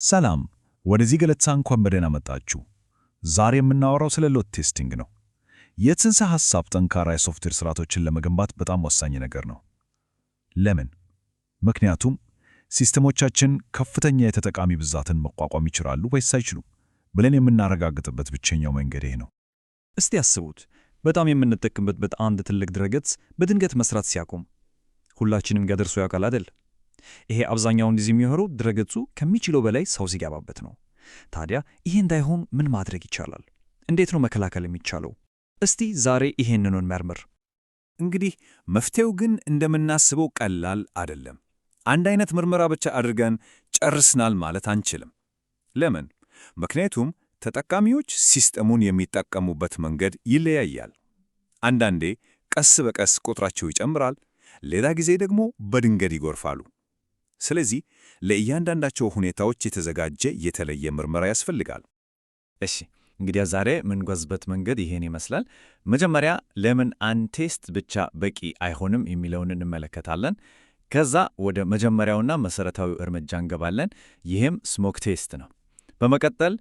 ሰላም፣ ወደዚህ ገለጻ እንኳን በደህና መጣችሁ። ዛሬ የምናወራው ስለ load testing ነው። የጽንሰ ሐሳብ ጠንካራ የሶፍትዌር ስርዓቶችን ለመገንባት በጣም ወሳኝ ነገር ነው። ለምን? ምክንያቱም ሲስተሞቻችን ከፍተኛ የተጠቃሚ ብዛትን መቋቋም ይችላሉ ወይስ አይችሉም ብለን የምናረጋግጥበት ብቸኛው መንገድ ይህ ነው። እስቲ አስቡት፣ በጣም የምንጠቀምበት አንድ ትልቅ ድረገጽ በድንገት መስራት ሲያቆም። ሁላችንም ጋር ደርሶ ያውቃል አይደል? ይሄ አብዛኛውን ጊዜ የሚሆነው ድረገጹ ከሚችለው በላይ ሰው ሲገባበት ነው። ታዲያ ይሄ እንዳይሆን ምን ማድረግ ይቻላል? እንዴት ነው መከላከል የሚቻለው? እስቲ ዛሬ ይሄንኑ እንመርምር። እንግዲህ መፍትሄው ግን እንደምናስበው ቀላል አይደለም። አንድ አይነት ምርመራ ብቻ አድርገን ጨርሰናል ማለት አንችልም። ለምን? ምክንያቱም ተጠቃሚዎች ሲስተሙን የሚጠቀሙበት መንገድ ይለያያል። አንዳንዴ ቀስ በቀስ ቁጥራቸው ይጨምራል፣ ሌላ ጊዜ ደግሞ በድንገት ይጎርፋሉ። ስለዚህ ለእያንዳንዳቸው ሁኔታዎች የተዘጋጀ የተለየ ምርመራ ያስፈልጋል። እሺ፣ እንግዲያ ዛሬ የምንጓዝበት መንገድ ይሄን ይመስላል። መጀመሪያ ለምን አንድ test ብቻ በቂ አይሆንም የሚለውን እንመለከታለን። ከዛ ወደ መጀመሪያውና መሰረታዊው እርምጃ እንገባለን። ይህም smoke test ነው። በመቀጠል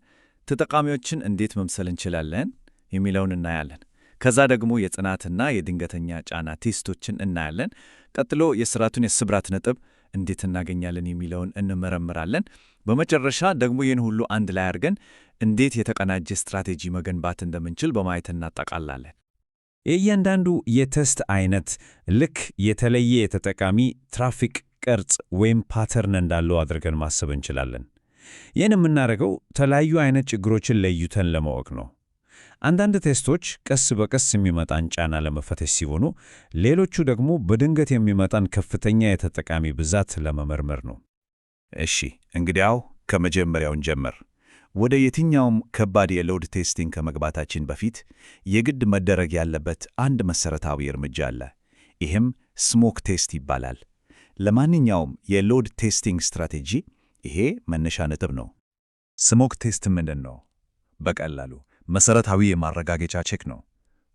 ተጠቃሚዎችን እንዴት መምሰል እንችላለን የሚለውን እናያለን። ከዛ ደግሞ የጽናትና የድንገተኛ ጫና test ኦችን እናያለን። ቀጥሎ የስርዓቱን የስብራት ነጥብ እንዴት እናገኛለን የሚለውን እንመረምራለን። በመጨረሻ ደግሞ ይህን ሁሉ አንድ ላይ አድርገን እንዴት የተቀናጀ ስትራቴጂ መገንባት እንደምንችል በማየት እናጠቃላለን። የእያንዳንዱ የ test አይነት ልክ የተለየ የተጠቃሚ ትራፊክ ቅርጽ ወይም pattern እንዳለው አድርገን ማሰብ እንችላለን። ይህን የምናደርገው የተለያዩ አይነት ችግሮችን ለይተን ለማወቅ ነው። አንዳንድ test ኦች ቀስ በቀስ የሚመጣን ጫና ለመፈተሽ ሲሆኑ፣ ሌሎቹ ደግሞ በድንገት የሚመጣን ከፍተኛ የተጠቃሚ ብዛት ለመመርመር ነው። እሺ፣ እንግዲያው ከመጀመሪያው እንጀምር። ወደ የትኛውም ከባድ የ load testing ከመግባታችን በፊት የግድ መደረግ ያለበት አንድ መሰረታዊ እርምጃ አለ። ይህም smoke test ይባላል። ለማንኛውም የ load testing ስትራቴጂ ይሄ መነሻ ነጥብ ነው። smoke test ምንድን ነው? በቀላሉ መሰረታዊ የማረጋገጫ check ነው።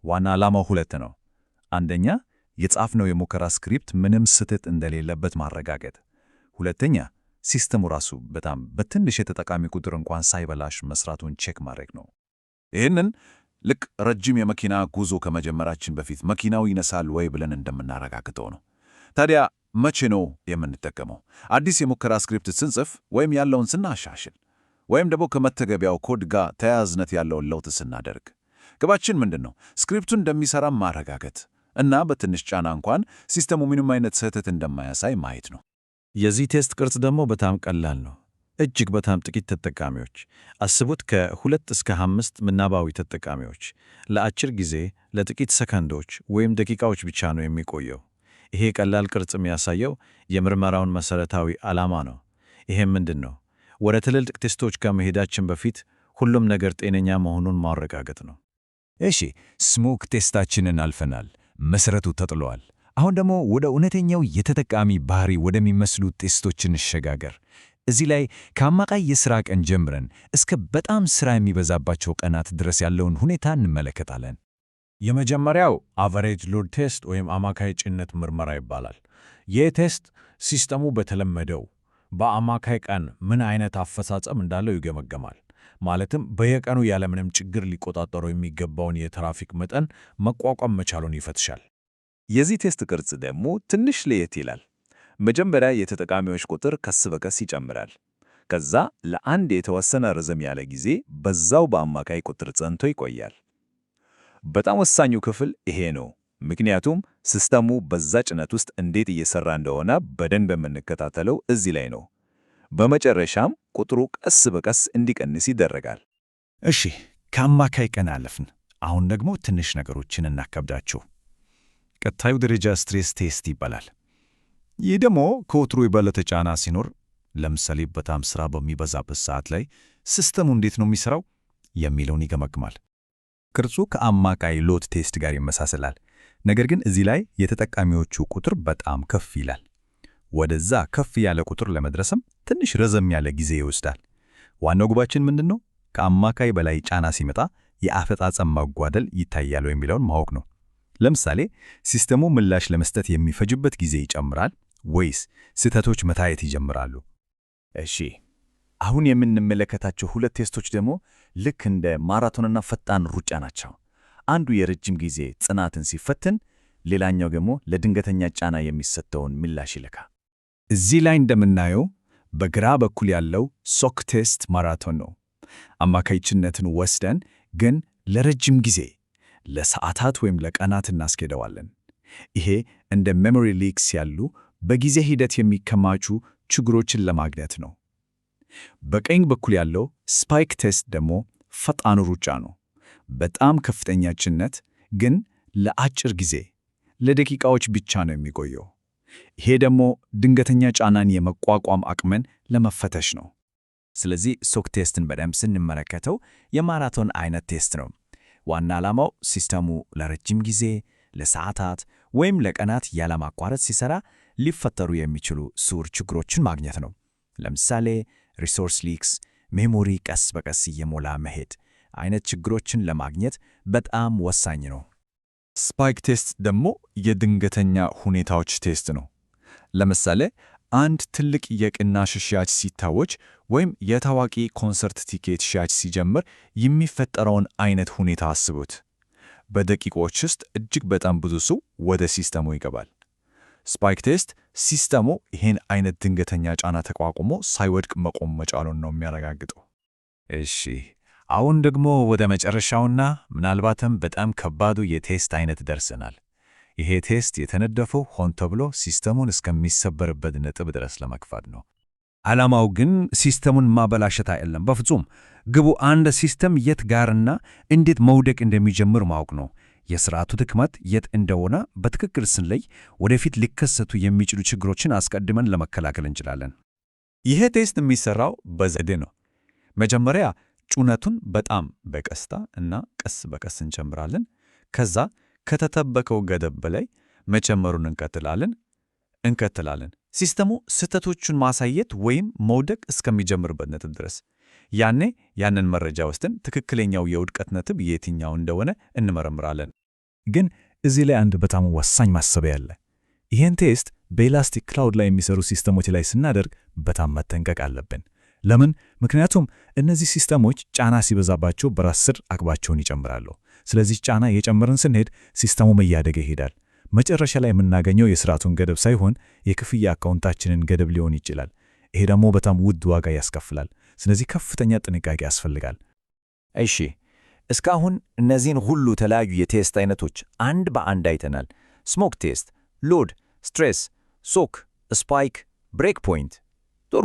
ዋና ዓላማው ሁለት ነው። አንደኛ፣ የጻፍነው የሙከራ script ምንም ስህተት እንደሌለበት ማረጋገጥ። ሁለተኛ፣ ሲስተሙ ራሱ በጣም በትንሽ የተጠቃሚ ቁጥር እንኳን ሳይበላሽ መስራቱን check ማድረግ ነው። ይህንን ልክ ረጅም የመኪና ጉዞ ከመጀመራችን በፊት መኪናው ይነሳል ወይ ብለን እንደምናረጋግጠው ነው። ታዲያ መቼ ነው የምንጠቀመው? አዲስ የሙከራ script ስንጽፍ ወይም ያለውን ስናሻሽል ወይም ደግሞ ከመተግበሪያው ኮድ ጋር ተያያዝነት ያለውን ለውጥ ስናደርግ። ግባችን ምንድን ነው? script ኡ እንደሚሰራ ማረጋገጥ እና በትንሽ ጫና እንኳን ሲስተሙ ምንም አይነት ስህተት እንደማያሳይ ማየት ነው። የዚህ test ቅርጽ ደግሞ በጣም ቀላል ነው። እጅግ በጣም ጥቂት ተጠቃሚዎች፣ አስቡት፣ ከ2 እስከ 5 ምናባዊ ተጠቃሚዎች ለአጭር ጊዜ፣ ለጥቂት ሰከንዶች ወይም ደቂቃዎች ብቻ ነው የሚቆየው። ይሄ ቀላል ቅርጽ የሚያሳየው የምርመራውን መሠረታዊ ዓላማ ነው። ይሄም ምንድን ነው? ወደ ትልልቅ test ኦች ከመሄዳችን በፊት ሁሉም ነገር ጤነኛ መሆኑን ማረጋገጥ ነው። እሺ፣ smoke test ኣችንን አልፈናል። መሰረቱ ተጥሏል። አሁን ደግሞ ወደ እውነተኛው የተጠቃሚ ባህሪ ወደሚመስሉ test ኦች እንሸጋገር። እዚህ ላይ ከአማካይ የሥራ ቀን ጀምረን እስከ በጣም ሥራ የሚበዛባቸው ቀናት ድረስ ያለውን ሁኔታ እንመለከታለን። የመጀመሪያው average load test ወይም አማካይ ጭነት ምርመራ ይባላል። ይህ test ሲስተሙ በተለመደው በአማካይ ቀን ምን አይነት አፈጻጸም እንዳለው ይገመገማል። ማለትም በየቀኑ ያለምንም ችግር ሊቆጣጠረው የሚገባውን የትራፊክ መጠን መቋቋም መቻሉን ይፈትሻል። የዚህ test ቅርጽ ደግሞ ትንሽ ለየት ይላል። መጀመሪያ የተጠቃሚዎች ቁጥር ቀስ በቀስ ይጨምራል። ከዛ ለአንድ የተወሰነ ረዘም ያለ ጊዜ በዛው በአማካይ ቁጥር ጸንቶ ይቆያል። በጣም ወሳኙ ክፍል ይሄ ነው። ምክንያቱም ሲስተሙ በዛ ጭነት ውስጥ እንዴት እየሰራ እንደሆነ በደንብ የምንከታተለው እዚህ ላይ ነው። በመጨረሻም ቁጥሩ ቀስ በቀስ እንዲቀንስ ይደረጋል። እሺ፣ ከአማካይ ቀን አለፍን። አሁን ደግሞ ትንሽ ነገሮችን እናከብዳቸው። ቀጣዩ ደረጃ stress test ይባላል። ይህ ደግሞ ከወትሮ የበለጠ ጫና ሲኖር፣ ለምሳሌ በጣም ስራ በሚበዛበት ሰዓት ላይ ሲስተሙ እንዴት ነው የሚሰራው የሚለውን ይገመግማል። ቅርጹ ከአማካይ load test ጋር ይመሳሰላል። ነገር ግን እዚህ ላይ የተጠቃሚዎቹ ቁጥር በጣም ከፍ ይላል። ወደዛ ከፍ ያለ ቁጥር ለመድረስም ትንሽ ረዘም ያለ ጊዜ ይወስዳል። ዋናው ግባችን ምንድን ነው? ከአማካይ በላይ ጫና ሲመጣ የአፈጻጸም መጓደል ይታያል የሚለውን ማወቅ ነው። ለምሳሌ ሲስተሙ ምላሽ ለመስጠት የሚፈጅበት ጊዜ ይጨምራል ወይስ ስህተቶች መታየት ይጀምራሉ? እሺ፣ አሁን የምንመለከታቸው ሁለት test ኦች ደግሞ ልክ እንደ ማራቶንና ፈጣን ሩጫ ናቸው። አንዱ የረጅም ጊዜ ጽናትን ሲፈትን፣ ሌላኛው ደግሞ ለድንገተኛ ጫና የሚሰጠውን ምላሽ ይለካል። እዚህ ላይ እንደምናየው በግራ በኩል ያለው soak test ማራቶን ነው። አማካይ ጭነትን ወስደን ግን ለረጅም ጊዜ ለሰዓታት ወይም ለቀናት እናስኬደዋለን። ይሄ እንደ memory leaks ያሉ በጊዜ ሂደት የሚከማቹ ችግሮችን ለማግኘት ነው። በቀኝ በኩል ያለው spike test ደግሞ ፈጣኑ ሩጫ ነው። በጣም ከፍተኛ ጭነት ግን ለአጭር ጊዜ ለደቂቃዎች ብቻ ነው የሚቆየው። ይሄ ደግሞ ድንገተኛ ጫናን የመቋቋም አቅምን ለመፈተሽ ነው። ስለዚህ soak test ን በደንብ ስንመለከተው የማራቶን አይነት test ነው። ዋና ዓላማው ሲስተሙ ለረጅም ጊዜ ለሰዓታት ወይም ለቀናት ያለማቋረጥ ሲሰራ ሊፈጠሩ የሚችሉ ስውር ችግሮችን ማግኘት ነው። ለምሳሌ resource leaks፣ memory ቀስ በቀስ እየሞላ መሄድ አይነት ችግሮችን ለማግኘት በጣም ወሳኝ ነው። spike test ደግሞ የድንገተኛ ሁኔታዎች test ነው። ለምሳሌ አንድ ትልቅ የቅናሽ ሽያጭ ሲታወጅ ወይም የታዋቂ ኮንሰርት ቲኬት ሽያጭ ሲጀምር የሚፈጠረውን አይነት ሁኔታ አስቡት። በደቂቃዎች ውስጥ እጅግ በጣም ብዙ ሰው ወደ ሲስተሙ ይገባል። spike test ሲስተሙ ይህን አይነት ድንገተኛ ጫና ተቋቁሞ ሳይወድቅ መቆም መቻሉን ነው የሚያረጋግጠው። እሺ፣ አሁን ደግሞ ወደ መጨረሻውና ምናልባትም በጣም ከባዱ የ test አይነት ደርሰናል። ይሄ test የተነደፈው ሆን ተብሎ ሲስተሙን እስከሚሰበርበት ነጥብ ድረስ ለመግፋት ነው። ዓላማው ግን ሲስተሙን ማበላሸት አይደለም፣ በፍጹም። ግቡ አንድ ሲስተም የት ጋርና እንዴት መውደቅ እንደሚጀምር ማወቅ ነው። የስርዓቱ ድክመት የት እንደሆነ በትክክል ስንለይ ወደፊት ሊከሰቱ የሚችሉ ችግሮችን አስቀድመን ለመከላከል እንችላለን። ይሄ test የሚሰራው በዘዴ ነው። መጀመሪያ ጭነቱን በጣም በቀስታ እና ቀስ በቀስ እንጨምራለን። ከዛ ከተጠበቀው ገደብ በላይ መጨመሩን እንቀጥላለን ሲስተሙ ስህተቶቹን ማሳየት ወይም መውደቅ እስከሚጀምርበት ነጥብ ድረስ። ያኔ ያንን መረጃ ወስደን ትክክለኛው የውድቀት ነጥብ የትኛው እንደሆነ እንመረምራለን። ግን እዚህ ላይ አንድ በጣም ወሳኝ ማሳሰቢያ አለ። ይህን test በ Elastic Cloud ላይ የሚሰሩ ሲስተሞች ላይ ስናደርግ በጣም መጠንቀቅ አለብን። ለምን? ምክንያቱም እነዚህ ሲስተሞች ጫና ሲበዛባቸው በራስ ሰር አቅማቸውን ይጨምራሉ። ስለዚህ ጫና እየጨመርን ስንሄድ ሲስተሙም እያደገ ይሄዳል። መጨረሻ ላይ የምናገኘው የስርዓቱን ገደብ ሳይሆን የክፍያ አካውንታችንን ገደብ ሊሆን ይችላል። ይሄ ደግሞ በጣም ውድ ዋጋ ያስከፍላል። ስለዚህ ከፍተኛ ጥንቃቄ ያስፈልጋል። እሺ፣ እስካሁን እነዚህን ሁሉ የተለያዩ የ test አይነቶች አንድ በአንድ አይተናል። smoke test፣ load፣ stress፣ soak፣ spike፣ breakpoint። ጥሩ።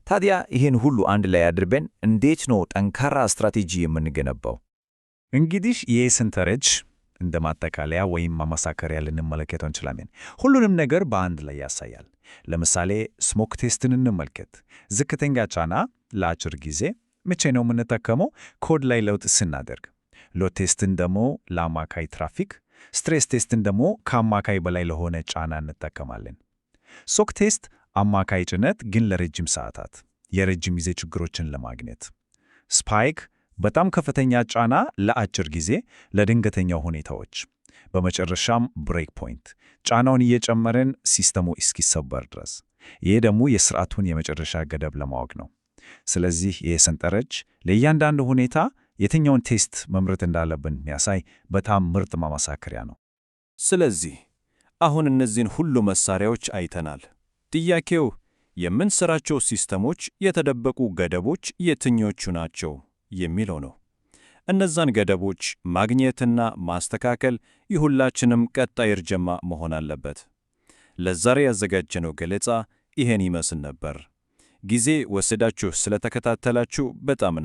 ታዲያ ይህን ሁሉ አንድ ላይ አድርገን እንዴት ነው ጠንካራ ስትራቴጂ የምንገነባው? እንግዲህ ይህ ሰንጠረዥ እንደ ማጠቃለያ ወይም ማመሳከሪያ ልንመለከተው እንችላለን። ሁሉንም ነገር በአንድ ላይ ያሳያል። ለምሳሌ smoke test ን እንመልከት። ዝቅተኛ ጫና ለአጭር ጊዜ መቼ ነው የምንጠቀመው? ኮድ ላይ ለውጥ ስናደርግ። load test ን ደግሞ ለአማካይ ትራፊክ፣ stress test ን ደግሞ ከአማካይ በላይ ለሆነ ጫና እንጠቀማለን። soak test አማካይ ጭነት ግን ለረጅም ሰዓታት፣ የረጅም ጊዜ ችግሮችን ለማግኘት። spike በጣም ከፍተኛ ጫና ለአጭር ጊዜ፣ ለድንገተኛ ሁኔታዎች። በመጨረሻም breakpoint ጫናውን እየጨመርን ሲስተሙ እስኪሰበር ድረስ። ይህ ደግሞ የስርዓቱን የመጨረሻ ገደብ ለማወቅ ነው። ስለዚህ ይህ ሰንጠረዥ ለእያንዳንዱ ሁኔታ የትኛውን test መምረጥ እንዳለብን የሚያሳይ በጣም ምርጥ ማመሳከሪያ ነው። ስለዚህ አሁን እነዚህን ሁሉ መሳሪያዎች አይተናል። ጥያቄው የምንሰራቸው ሲስተሞች የተደበቁ ገደቦች የትኞቹ ናቸው የሚለው ነው። እነዛን ገደቦች ማግኘትና ማስተካከል የሁላችንም ቀጣይ እርምጃ መሆን አለበት። ለዛሬ ያዘጋጀነው ገለጻ ይሄን ይመስል ነበር። ጊዜ ወስዳችሁ ስለተከታተላችሁ በጣም